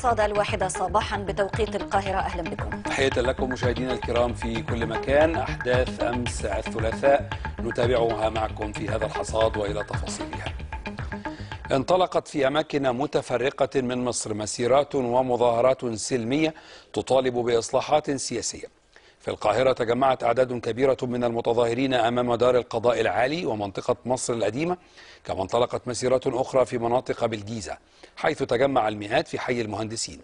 الحصاد 1 صباحا بتوقيت القاهرة. أهلا بكم. تحية لكم مشاهدينا الكرام في كل مكان. أحداث أمس الثلاثاء نتابعها معكم في هذا الحصاد وإلى تفاصيلها. انطلقت في أماكن متفرقة من مصر مسيرات ومظاهرات سلمية تطالب بإصلاحات سياسية. في القاهرة تجمعت أعداد كبيرة من المتظاهرين أمام دار القضاء العالي ومنطقة مصر القديمة، كما انطلقت مسيرات أخرى في مناطق بالجيزة، حيث تجمع المئات في حي المهندسين.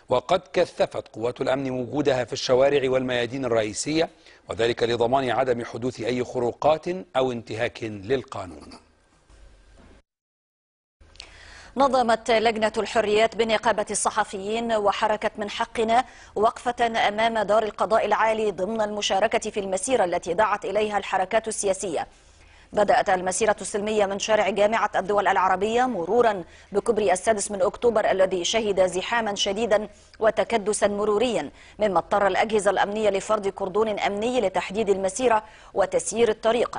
وقد كثفت قوات الأمن وجودها في الشوارع والميادين الرئيسية، وذلك لضمان عدم حدوث أي خروقات أو انتهاك للقانون. نظمت لجنة الحريات بنقابة الصحفيين وحركة من حقنا وقفة أمام دار القضاء العالي ضمن المشاركة في المسيرة التي دعت إليها الحركات السياسية. بدأت المسيرة السلمية من شارع جامعة الدول العربية مرورا بكوبري السادس من أكتوبر الذي شهد زحاما شديدا وتكدسا مروريا، مما اضطر الأجهزة الأمنية لفرض كردون أمني لتحديد المسيرة وتسيير الطريق.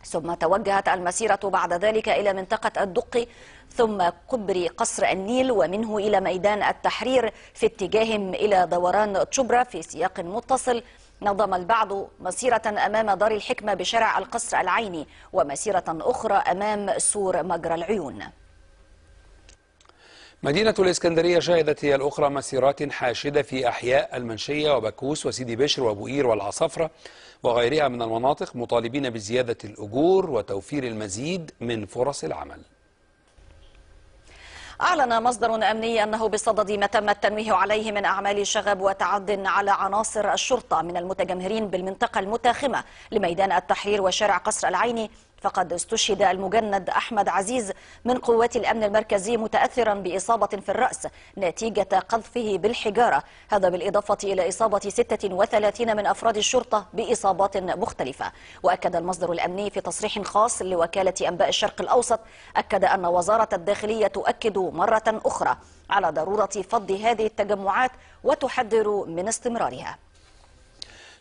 ثم توجهت المسيرة بعد ذلك إلى منطقة الدقي ثم كوبري قصر النيل ومنه إلى ميدان التحرير في اتجاه إلى دوران شبرا في سياق متصل. نظم البعض مسيرة أمام دار الحكمة بشارع القصر العيني ومسيرة أخرى أمام سور مجرى العيون. مدينة الإسكندرية شهدت هي الأخرى مسيرات حاشدة في أحياء المنشية وبكوس وسيدي بشر وبوقير والعصفرة وغيرها من المناطق، مطالبين بزيادة الأجور وتوفير المزيد من فرص العمل. أعلن مصدر أمني أنه بصدد ما تم التنويه عليه من أعمال شغب وتعد على عناصر الشرطة من المتجمهرين بالمنطقة المتاخمة لميدان التحرير وشارع قصر العيني، فقد استشهد المجند أحمد عزيز من قوات الأمن المركزي متأثرا بإصابة في الرأس نتيجة قذفه بالحجارة، هذا بالإضافة إلى إصابة 36 من أفراد الشرطة بإصابات مختلفة. وأكد المصدر الأمني في تصريح خاص لوكالة أنباء الشرق الأوسط أكد أن وزارة الداخلية تؤكد مرة أخرى على ضرورة فض هذه التجمعات وتحذر من استمرارها.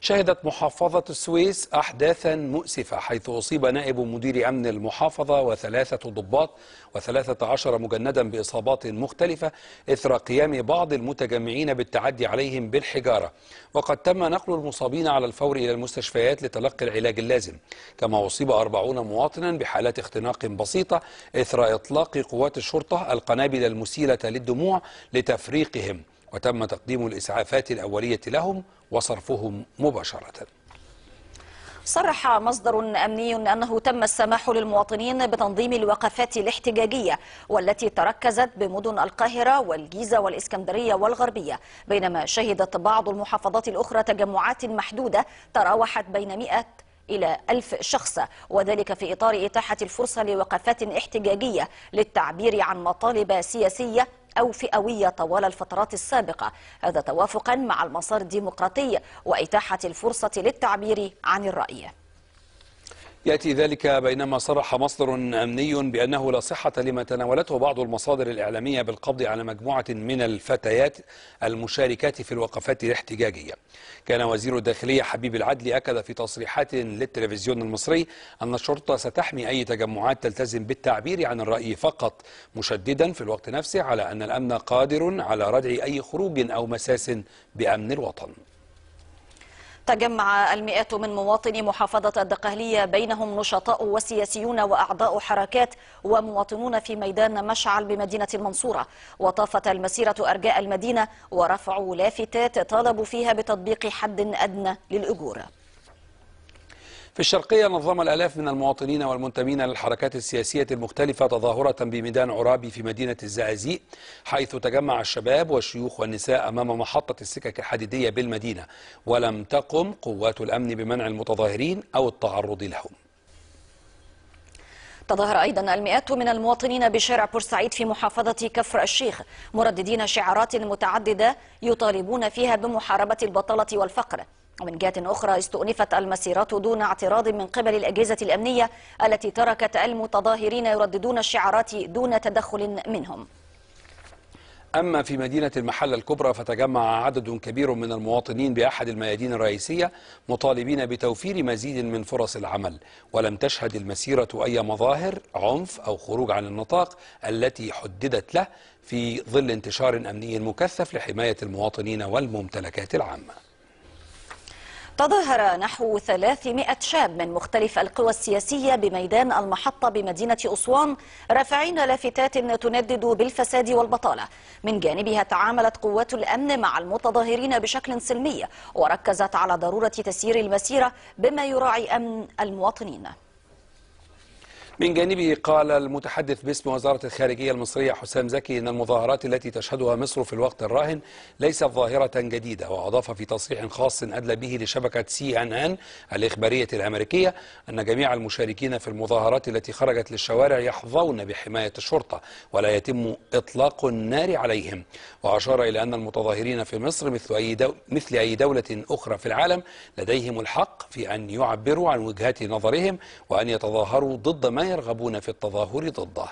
شهدت محافظة السويس أحداثا مؤسفة، حيث أصيب نائب مدير أمن المحافظة و3 ضباط و13 مجندا بإصابات مختلفة إثر قيام بعض المتجمعين بالتعدي عليهم بالحجارة، وقد تم نقل المصابين على الفور إلى المستشفيات لتلقي العلاج اللازم. كما أصيب 40 مواطنا بحالات اختناق بسيطة إثر إطلاق قوات الشرطة القنابل المسيلة للدموع لتفريقهم، وتم تقديم الإسعافات الأولية لهم وصرفهم مباشرة. صرح مصدر أمني أنه تم السماح للمواطنين بتنظيم الوقفات الاحتجاجية والتي تركزت بمدن القاهرة والجيزة والإسكندرية والغربية، بينما شهدت بعض المحافظات الأخرى تجمعات محدودة تراوحت بين 100 إلى 1000 شخص، وذلك في إطار إتاحة الفرصة لوقفات احتجاجية للتعبير عن مطالب سياسية أو فئوية طوال الفترات السابقة، هذا توافقا مع المسار الديمقراطي وإتاحة الفرصة للتعبير عن الرأي. يأتي ذلك بينما صرح مصدر أمني بأنه لا صحة لما تناولته بعض المصادر الإعلامية بالقبض على مجموعة من الفتيات المشاركات في الوقفات الاحتجاجية. كان وزير الداخلية حبيب العدلي أكد في تصريحات للتلفزيون المصري أن الشرطة ستحمي أي تجمعات تلتزم بالتعبير عن الرأي فقط، مشددا في الوقت نفسه على أن الأمن قادر على ردع أي خروج أو مساس بأمن الوطن. تجمع المئات من مواطني محافظة الدقهلية بينهم نشطاء وسياسيون وأعضاء حركات ومواطنون في ميدان مشعل بمدينة المنصورة، وطافت المسيرة أرجاء المدينة ورفعوا لافتات طالبوا فيها بتطبيق حد أدنى للأجور. في الشرقية نظم الآلاف من المواطنين والمنتمين للحركات السياسية المختلفة تظاهرة بميدان عرابي في مدينة الزقازيق، حيث تجمع الشباب والشيوخ والنساء أمام محطة السكك الحديدية بالمدينة، ولم تقم قوات الأمن بمنع المتظاهرين أو التعرض لهم. تظاهر أيضا المئات من المواطنين بشارع بورسعيد في محافظة كفر الشيخ مرددين شعارات متعددة يطالبون فيها بمحاربة البطالة والفقر. ومن جهة أخرى استؤنفت المسيرات دون اعتراض من قبل الأجهزة الأمنية التي تركت المتظاهرين يرددون الشعارات دون تدخل منهم. أما في مدينة المحلة الكبرى فتجمع عدد كبير من المواطنين بأحد الميادين الرئيسية مطالبين بتوفير مزيد من فرص العمل، ولم تشهد المسيرة أي مظاهر عنف أو خروج عن النطاق التي حددت له في ظل انتشار أمني مكثف لحماية المواطنين والممتلكات العامة. تظاهر نحو 300 شاب من مختلف القوى السياسية بميدان المحطة بمدينة أسوان رافعين لافتات تندد بالفساد والبطالة. من جانبها تعاملت قوات الأمن مع المتظاهرين بشكل سلمي وركزت على ضرورة تسيير المسيرة بما يراعي أمن المواطنين. من جانبه قال المتحدث باسم وزارة الخارجية المصرية حسام زكي إن المظاهرات التي تشهدها مصر في الوقت الراهن ليست ظاهرة جديدة، وأضاف في تصريح خاص أدلى به لشبكة CNN الإخبارية الأمريكية أن جميع المشاركين في المظاهرات التي خرجت للشوارع يحظون بحماية الشرطة ولا يتم إطلاق النار عليهم. وأشار إلى أن المتظاهرين في مصر مثل أي دولة أخرى في العالم لديهم الحق في أن يعبروا عن وجهات نظرهم وأن يتظاهروا ضد ما يرغبون في التظاهر ضده.